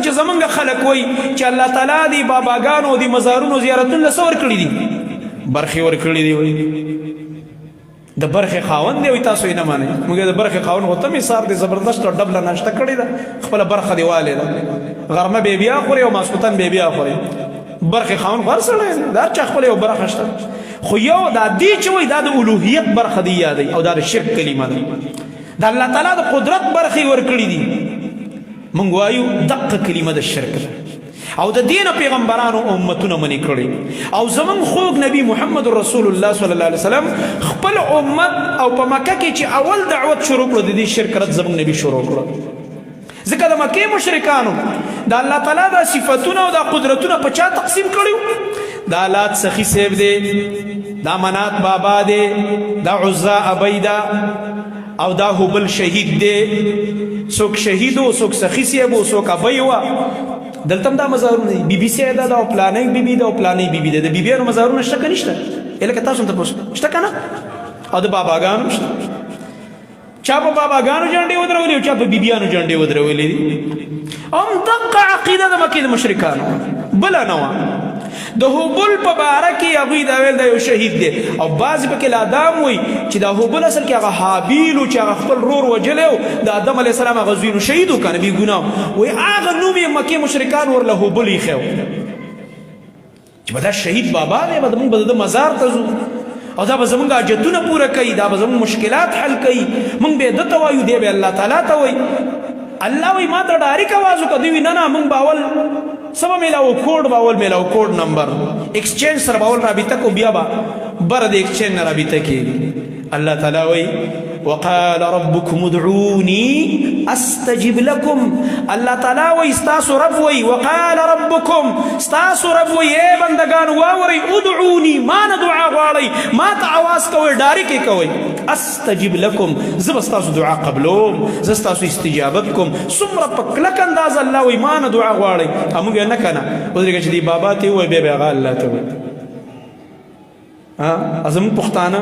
چې زمونږ خلک وای چې الله تعالی دی باباګانو دی مزارونو زیارتونو له څه ورکړي دي؟ برخې ورکړي دي. وای د برخې خاوند دی، وای تاسو یې نه مانئ. موږ د برخې خاوند خو ته مثال دی، زبردست ډبله ناشته کړې ده، خپله برخه دی والې ده، غرمه به بیا خوري او ماسخوتن به بیا خوري. برخې خاوند خو هر سړی دی، د هر چا خپله یو برخه شته، خو یو دا دی چې وای دا د الوهیت برخه دی یادوي او دا د شرک کلمه ده. د الله تعالی د قدرت برخې ورکړي دي، مونږ وایو دقه کلمه د شرک ده او د دین پیغمبرانو امتونه منی کړي. او زمون خوږ نبی محمد رسول الله صلی الله علیه وسلم خپل امت او په مکه کې چې اول دعوت شروع کړو، د دې شرک رد زمون نبی شروع کړو، ځکه د مکه مشرکانو د الله تعالی د صفاتونه او د قدرتونه په چا تقسیم کړیو؟ دا لات سخی سیب دی، دا منات بابا دی، دا عزا ابیدا او دا هبل شهید دی. څوک شهید او څوک سخی سیب او څوک ابی وا. دلته دا مزارونه دي، بیبي سیدا دا او پلانې بیبي دا او پلانې بیبي دا، د بیبیانو مزارونه شته که نشته؟ الکه تاسو ته پوښتنه شته کنه؟ او د باباګانو شته. چا په باباګانو جنډې ودرولې او چا په بیبیانو جنډې ودرولې دي. هم دغه عقیده د مکې د مشرکانو بل نه وه. د هبل په باره کې هغوی دا ویل دا یو شهید دی، او بعضې پکې لا دام وایي چې دا هبل اصل کې هغه هابیل و چې هغه خپل رور وژلی و، د آدم علیه السلام هغه زوی، نو شهید و که نه، بېګناه وایي. هغه نوم یې مکې مشرکان ورله هبل ایښی و چې به دا شهید بابا دی، به موږ به د مزار ته ځو او دا به زمونږ حاجتونه پوره کوي، دا به زمونږ مشکلات حل کوي. موږ به ده ته وایو، دی به الله تعالی ته وایي. الله وایي ما ته ډایرک اواز وکړه. دوی نه نه، موږ به اول څه به میلاو کوډ به اول میلاو، کوډ نمبر ایکسچینج سره به اول رابطه کو، بیا به بره د ایکسچینج نه رابطه کېږي. الله تعالی وایي وقال ربكم ادعوني استجب لكم. الله تعالی وایي ستاسو رب وایي، وقال ربكم، ستاسو رب وایي ای بندگان واورئ، ادعوني، ما نه دعا غواړئ، ما ته اواز کوئ، ډایرک یې کوئ، استجب لكم، زه به ستاسو دعا قبلوم، زه ستاسو استجابت کوم. څومره په کلک انداز الله وایي ما نه دعا غواړئ، موږ نه کنه ودرېږه چې دی بابا ته وایي، بیا به هغه الله ته وایي. ها زموږ پښتانه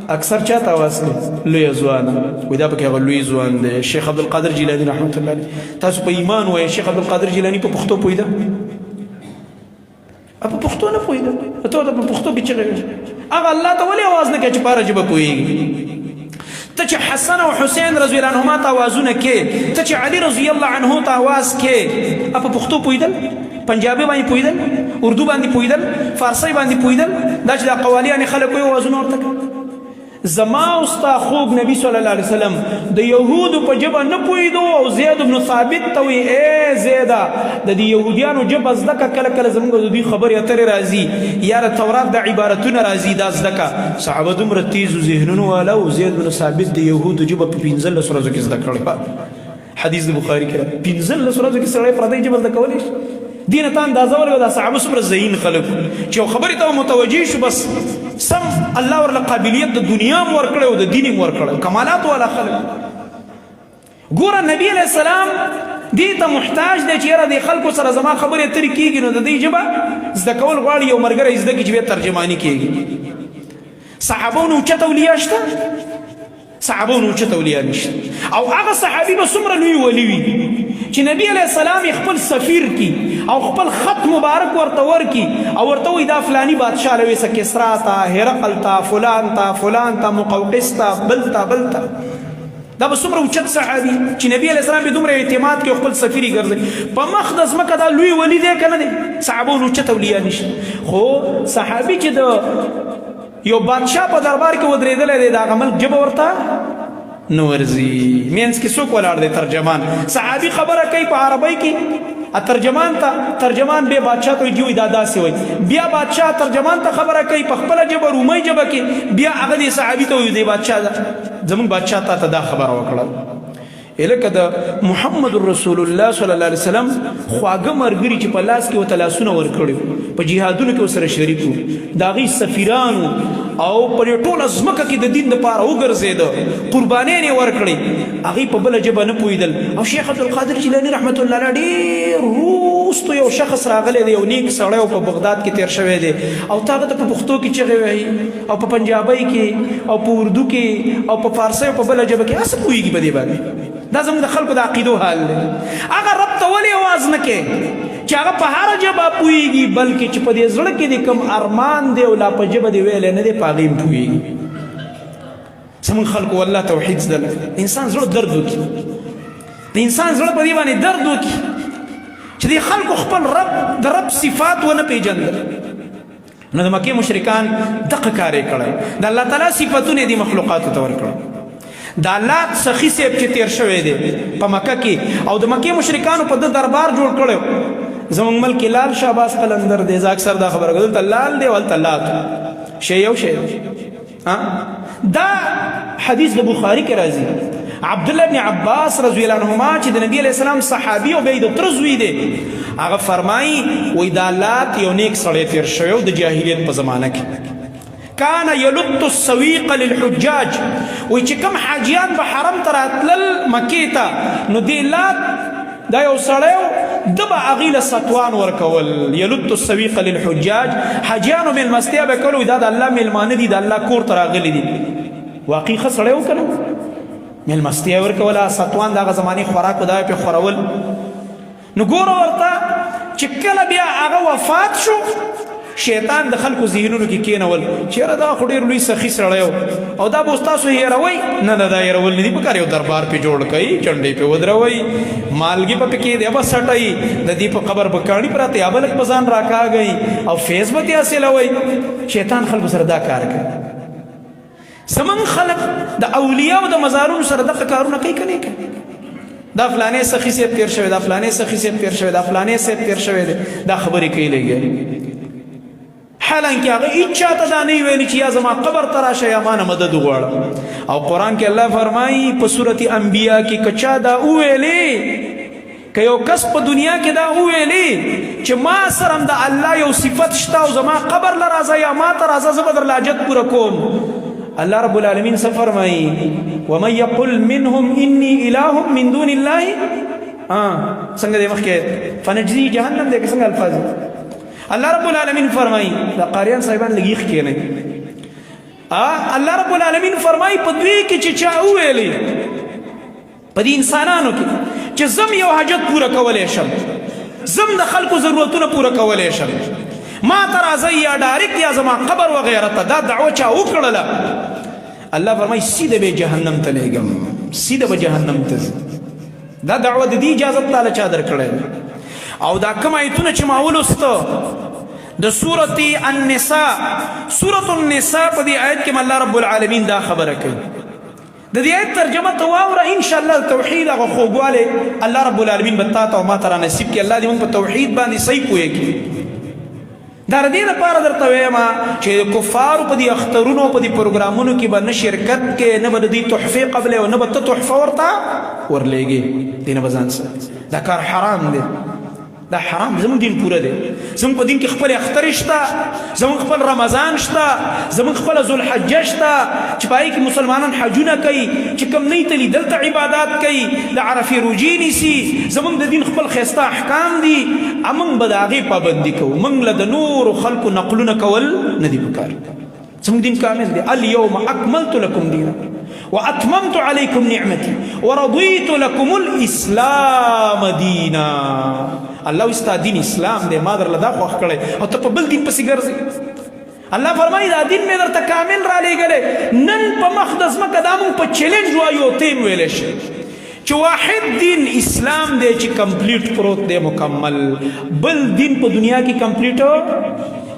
اکثر چاته اواز کوي؟ لوی ځوان وي، دا پکې هغه لوی ځوان دی شیخ عبدالقادر جیلاني رحمت الله علیه. تاسو په ایمان وایي شیخ عبدالقادر جیلاني په پښتو پوهېده؟ په پښتو نه پوهېده، ته ورته په پښتو کې چغې وې. هغه الله ته ولې اواز نه کوي چې په هره ژبه پوهېږي؟ ته چې حسن او حسین رضی الله عنهما ته اوازونه کې، ته چې علي رضی الله عنه ته اواز کې، په پښتو پوهېدل؟ پنجابي باندې پوهېدل؟ اردو باندې پوهېدل؟ فارسي باندې پوهېدل؟ دا چې دا قوالیانې خلک وایي اوازونه ورته کوي. زما او ستا خوږ نبی صلی الله علیه وسلم د یهودو په ژبه نه پوهېدو او زید بن ثابت ته وایي ای زیده، د دې یهودیانو ژبه زده که، کله کله زموږ د دوی خبرې اترې راځي یا د تورات د عبارتونه راځي، دا زده که. صحابه دومره تیزو ذهنونو والا او زید بن ثابت د یهودو ژبه په 15 ورځو کې زده کړې. حدیث د بخاری کې 15 ورځو کې سړی پردی ژبه زده کولی شي. دین ته اندازه ولګه دا صحابه څومره ذهین خلک چې خبرې ته متوجه شو، بس سم الله ورله قابلیت د دنیا هم ورکړی او د دین هم ورکړی، کمالات والا خلک. ګوره نبی علیه السلام دې ته محتاج دی چې یاره د خلکو سره زما خبرې اترې کېږي، نو د دې ژبه زده کول غواړي، یو ملګری زده کړي چې بیا ترجماني کېږي. صحابو نو اوچت اولیا شته؟ صحابو نو اوچت اولیا نشته. او هغه صحابي به څومره لوی ولی وي چې نبی علیه السلام خپل سفیر کی او خپل خط مبارک ورته ورکی او ورته وی دا فلانی بادشاہ لوي س کسرا تا، هرقل تا، فلان تا، فلان تا، مقوقس تا، بل تا، بل تا. دا به څومره اوچت صحابي چې نبی علیه السلام به دومره اعتماد کوي، خپل سفیري ګرځي په مخ د ځمکه. دا لوی ولی دی که نه دی؟ صحابو نو اوچت اولیا نشته، خو صحابي چې د یو بادشاه په دربار کې ودرېدلی دی، د هغه ملک ژبه ورته نه ورځي. مینځ کې څوک ولاړ دی؟ ترجمان. صحابي خبره کوي په عربۍ کې ترجمان ته، ترجمان به بادشاه ته وایي دا داسې وایي، بیا بادشاه ترجمان ته خبره کوي په خپله ژبه، رومۍ ژبه کې، بیا هغه دې صحابي ته وایي دی بادشاه ده، زمونږ بادشاه تا ته دا خبره وکړه. الکه د محمد رسول الله صلی الله علیه وسلم خواږه مرګري چې په لاس کې وته لاسونه ورکړي، په جهادونو کې سره شریکو، داغي سفیرانو او پر ټوله ځمکه کې د دین لپاره وګرځید، قربانۍ نه ورکړي، هغه په بل ژبه نه پویدل. او شیخ عبد القادر جیلانی رحمت الله علیه ډیر روستو یو شخص راغلی دی، یو نیک سړی په بغداد کې تیر شوی دی، او تاغه ته په پښتو کې چغې وهي او په پنجابۍ کې او په اردو کې او په فارسي او په بله ژبه کې، هسې پوهېږي په دې باندې. دا زموږ د خلکو د عقیدو حال دی. هغه رب ته ولې اواز نه کې؟ کې چې هغه په هر ژبه پوهیږي، بلکې چې په دې زړه کې د کوم ارمان دی او لا په ژبه دی ویلی نه دی، په هغې هم پوهیږي. زمونږ خلکو والله توحید زده نه، انسان زړه درد وکړي، د انسان زړه په دې باندې درد وکړي چې د خلکو خپل رب د رب صفات ونه پیژندل. نو د مکې مشرکان دغه کار یې کړی، د الله تعالی صفاتونه دي مخلوقاتو ته ورکړل. د الله سخی صاحب چې تیر شوی دی په مکه کې او د مکې مشرکانو په د دربار جوړ کړو. زمونږ ملک لال شهباز قلندر دی، زه اکثر دا خبره کوم، دلته لال دی ولته لات شی یو شی. دا حدیث د بخاری کې راځي، عبد الله بن عباس رضی الله عنهما چې د نبی علی السلام صحابي او به د تر زوی دی، هغه فرمایي وای دا لات یو نیک سړی تیر شوی د جاهلیت په زمانه کې، کان یلط السویق للحجاج، وای چې کوم حاجیان به حرم ته راتلل مکې ته، نو دی لات دا یو سړی د به هغوی له ستوان ورکول. یلط السویق للحجاج، حاجیانو مېلمستیا به کولو، دا د الله مېلمانه دي، د الله کور ته راغلي دي. واقعي ښه سړی و که نه؟ مېلمستیا یې ورکوله، ستوان د هغه زمانې خوراک و، دا یې پرې خورول. نو ګوره ورته چې کله بیا هغه وفات شو، شیطان د خلکو ذهنونو کې کینول چې یاره دا خو ډېر لوی سخي سړی او دا به اوس تاسو هېروئ. نه نه، دا هېرول نه دي پکار، یو دربار پې جوړ کړئ، چنډې پې ودروئ، مالګې به پکې دی به سټئ، د دې په قبر به کاڼي پراته یا به لږ په ځان راکاږئ او فیض به ترې حاصلوئ. شیطان خلکو سره دا کار کوي. زمونږ خلک د اولیاء د مزارونو سره دغه کارونه کوي که نه کوي؟ دا فلانې سخي صاحب تیر شوی، دا فلانې سخي صاحب تیر شوی، دا فلانې صاحب تیر شوی دی، دا خبرې کوي لګي. حالانکه هغه هیچا ته دا نه ویلي چې یا زما قبر ته راشه یا ما نه مدد وغواړه. او قرآن کې الله فرمایي په سورة انبیاء کې، که چا دا وویلې، که یو کس په دنیا کې دا وویلې چې ما سره هم د الله یو صفت شته او زما قبر له راځه یا ما ته راځه، زه به درله حاجت پوره کوم، الله رب العالمین څه فرمایي؟ ومن یقل منهم انی اله من دون الله، څنګه دی مخکې، فنجزی جهنم دی که څنګه الفاظ الله رب العالمین فرمایي؟ دا قاریان صاحبان لږ یخ کښېنئ. الله رب العالمین فرمایي په دوی کې چې چا وویلې، په دې انسانانو کې چې زم یو حاجت پوره کولای شم، زم د خلکو ضرورتونه پوره کولای شم، ما ته راځئ یا ډایرکټ یا زما قبر وغیره ته، دا دعوه چا وکړله، الله فرمایي سیده به جهنم ته لېږم، سیده به جهنم ته ځي. دا دعوه د دې اجازه تعالی چا درکړی؟ او دا کوم آیتونه چې ما ولوسته د سورة النساء، سورة النساء په دې آیت کې الله رب العالمین دا خبره کوي. د دې آیت ترجمه ته واوره، ان شاء الله توحید هغه خوږوالی الله رب العالمین به تا ته او ما ته را نصیب کړي. الله دې موږ په توحید باندې صحیح پوه کړي. دا د دې لپاره درته وایم چې د کفارو په دې اخترونو په دې پروګرامونو کې به نه شرکت کې، نه به د دوی تحفې قبلې او نه به ته تحفه ورته ورلېږې. دې نه به ځان ساتې، دا کار حرام دی، دا حرام. زموږ دین پوره دی، زموږ په دین کې خپل اختر شته، زموږ خپل رمضان شته، زموږ خپل ذوالحجه شته چې پای کې مسلمانان حجونه کوي، چې کم نه تلي دلته عبادت کوي، د عرفې روژې نیسي. زموږ د دین خپل ښایسته احکام دي، موږ به د هغې پابندي کوو. موږ له د نورو خلکو نقلونه کول نه دي پکار. زموږ دین کامل دی. اليوم اکملت لكم دینکم واتممت عليكم نعمتي ورضيت لكم الاسلام دینا. الله استا دین اسلام دی، ما درله دا خوښ کړی او ته په بل دین پسې ګرځې. الله فرمایي دا دین مې درته کامل را لېږلی. نن په مخ د ځمکه دا موږ په چیلنج وایو او تیم ویلی شي چې واحد دین اسلام دی چې کمپلیټ پروت دی، مکمل. بل دین په دنیا کې کمپلیټ،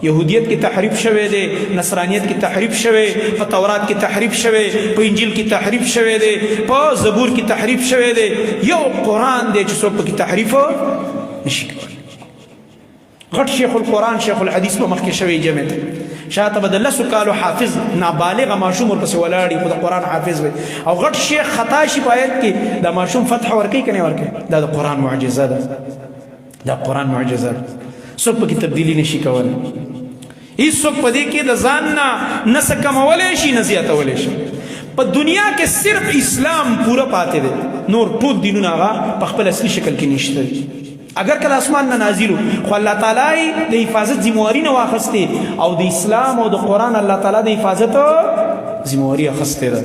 يهودیت کې تحریف شوی دی، نصرانیت کې تحریف شوی، په تورات کې تحریف شوی، په انجیل کې تحریف شوی دی، په زبور کې تحریف شوی دی. یو قرآن دی چې څوک پکې تحریف نشي کولی. غټ شیخ القرآن شیخ الحدیث په مخ کې شوی جمع ته شاته به د لسو کالو حافظ نابالغه ماشوم ورپسې ولاړ وي، خو د قرآن حافظ وي، او غټ شیخ خطا شي په آیت کې، د ماشوم فتح ورکوي که نه ورکوي؟ دا د قرآن معجزه ده، دا قرآن معجزه ده، څوک پکې تبدیلی نشي کولی، هیڅوک په دې کې د ځان نه نه څه کمولی شي نه زیاتولی شي. په دنیا کې صرف اسلام پوره پاتې دی، نور ټول دینونه هغه په خپل اصلي شکل کې نشته دي. اگر کله اسمان نه نازلو، خو الله تعالی د حفاظت ذمہواری نه واخستې، او د اسلام او د قرآن الله تعالی د حفاظت ذمہواری اخستې ده.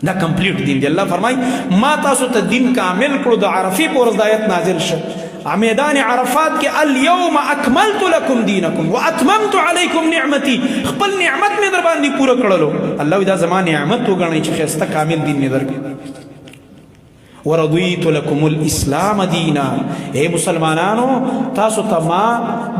دا کمپلیټ دین دی. الله فرمای ما تاسو ته دین کامل کړو. د عرفې پر ورځ د آیت نازل شه. میدان عرفات کې اليوم اکملت لكم دینکم واتممت علیکم نعمتي، خپل نعمت مې در باندې پوره کړلو. الله دا زما نعمت وګڼئ چې خسته کامل دین مې درکړ. ورضیت لكم الاسلام دینا، اے مسلمانانو، تاسو ته ما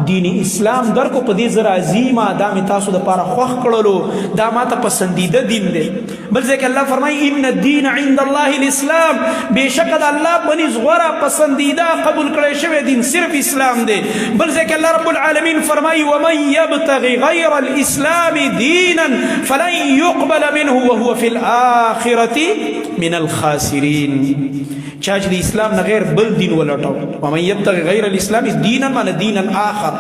دین اسلام درکو، په دې زرا عظیمه دا می تاسو د پاره خوښ کړلو، دا ما ته پسندیده دین دی. بل ځکه الله فرمایي ان الدین عند الله الاسلام، بشک د الله بنز غره پسندیده قبول کړی شوی دین صرف اسلام دی. بل ځکه الله رب العالمین فرمایي ومن يبتغي غیر الاسلام دینا فلن يقبل منه وهو في الاخره من الخاسرین. چا چې د اسلام نه غیر بل دین ولټاو، ومن يبتغي غیر الاسلام دینا معنی دینا آخر،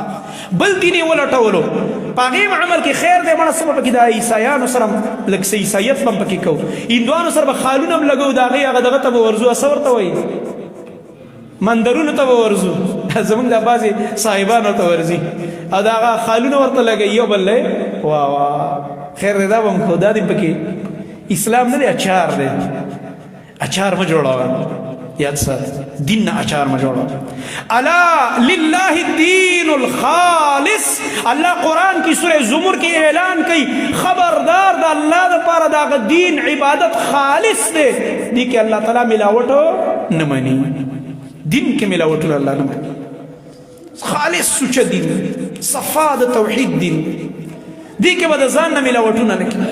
بل دین ولټولو، پاغه عمل کې خیر دی، مړه سم پکې د عیسایانو سره لکه عیسایت هم پکې کو، هندوانو سره به خالونه هم لګو، دا غي هغه دغه ته ورزو، اسور ته وای، مندرونو ته ورزو، زمونږ د بعضی صاحبانو ته ورزي او دا هغه خالونه ورته لګي یو بل وا وا. خیر دی، دا هم خدا دې پکې اسلام نه دی، اچار دی. اچار ما جوړاوه، یاد سات، دین نه اچار ما جوړاوه. الا لله الدین الخالص. الله قرآن کی سورہ زمر کې اعلان کوي، خبردار، د الله د پاره دا دین عبادت خالص دی، دی کې الله تعالی ملاوټ نه مني. دین کې ملاوټ الله نه مني. خالص سوچ دین، صفا د توحید دین دی، کې به د ځان نه ملاوټونه نه کوي.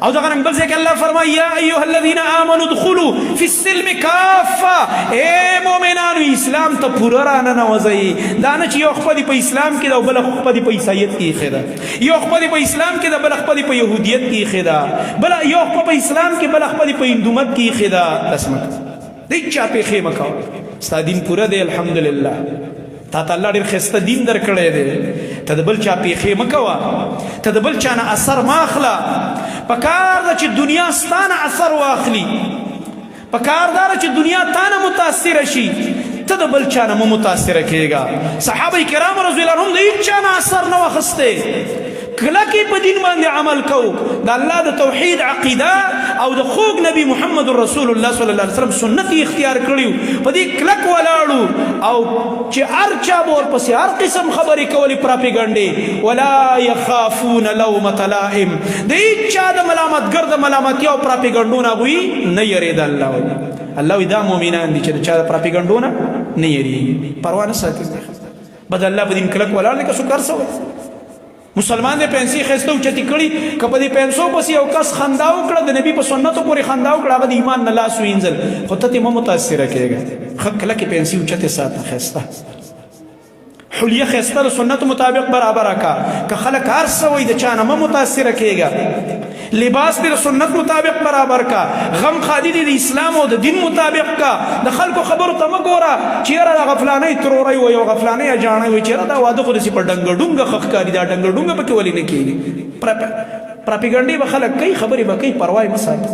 او دغه رنګ بل ځای کې الله فرمایي یا ایها الذین آمنوا ادخلوا فی السلم کافه، اے مؤمنانو، اسلام ته پوره را ننوځئ. دا نه چې یو خپل په اسلام کې ده او بل خپل په عیسایت کې خیره، یو خپل په اسلام کې ده، بل خپل په يهودیت کې خیره، بل یو خپل په اسلام کې، بل خپل په هندومت کې خیره. تسمک دې چا په خیمه کاو، ستا دین پوره دی، الحمدلله، تا ته الله ډېر ښایسته دین درکړی دی. ته د بل چا پیښې مه کوه، ته د بل چا نه اثر مه اخله. پکار ده چې دنیا ستا نه اثر واخلي، پکار ده چې دنیا تا نه متاثره شي، ته د بل چا نه مه متاثره کېږه. صحابه کرام رضی الله عنهم د هیچا نه اثر نه واخستی، کلکې په دین باندې عمل کو، د الله د توحید عقیده او د خوږ نبی محمد رسول الله صلی الله علیه وسلم سنت اختیار کړیو، په دې کلک ولاړو، او چې هر چا به ورپسې هر قسم خبرې کولې، پراپیګنډې، ولا یخافون لومة لائم، د هیچا د ملامتګر د ملامتیا او پراپیګنډو نه هغوی نه یریده. الله وایي، الله وایي دا مؤمنان دي چې د چا د پراپیګنډو نه نه یریږي، پروا نه ساتي. بد الله په دین کلک ولاړ دی، که څوک هر څه وایي. مسلمان دې پنسي خسته او چتی کړي، کپه دې پنسو پسې یو کس خندا وکړه، د نبی په سنتو پورې خندا وکړه، هغه د ایمان نه لاس وینځل، خو ته ته متاثر کېږي. خکله کې پنسي او چته ساته، خسته حلیه خسته د سنت مطابق برابر کا، که خلک هر څه وای، د چا نه متاثر کېږي. لباس دې سنت مطابق برابر کا، غم خادي دې د اسلام او د دین مطابق کا. د خلکو خبرو ته مګوره چې یاره د غفلانې تروري و یو غفلانې اجاڼه وي، چې دا واده خو دې په ډنګ ډونګ خخکاری، دا ډنګ ډونګ پکې ولې نه کیږي؟ پراپیګنډې به خلک کوي، خبرې به کوي، پروا یې مه ساته.